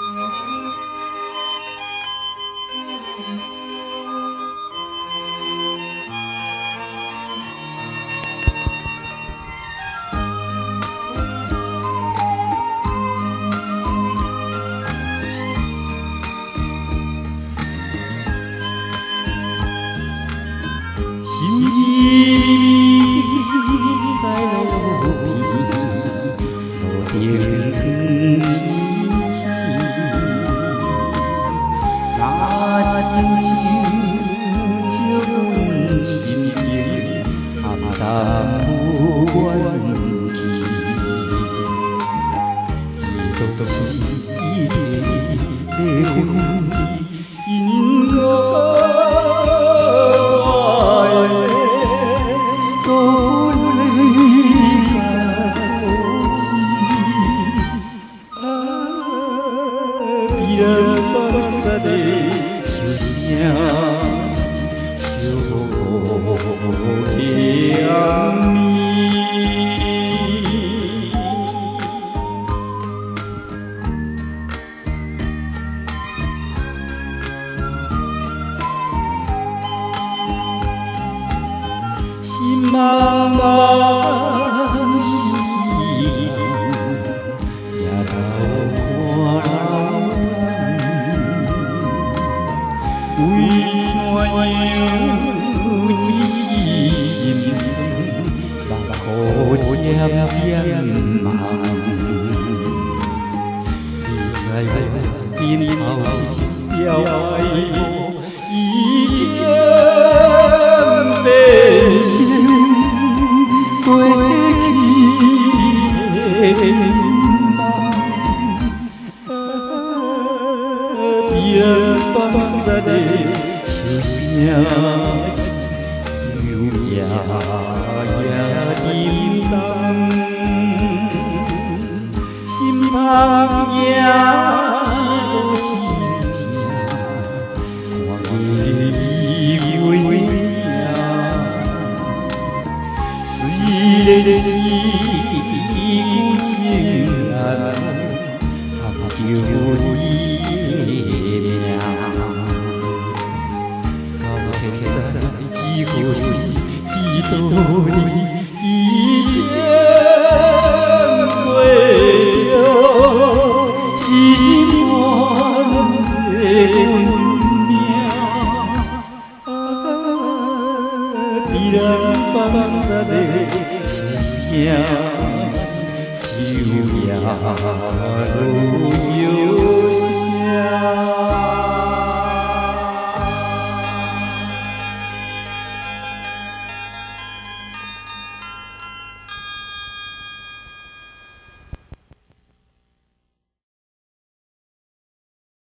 心意在路边，路灯昏沉，若亲像这阮心情，暗淡无怨气。伊都是伊的分离，因果。心茫茫是夜头看老为怎样一时心酸，目苦渐渐茫。你知我顶头一条爱无已经变成过去的梦。别放散的相声，就夜夜沉重，心芳夜无心情，看伊归影。虽然是旧情人，含叫你的名。到现在只可惜记得你一生过着心愿的运命。伫咱放散的相声，秋夜落。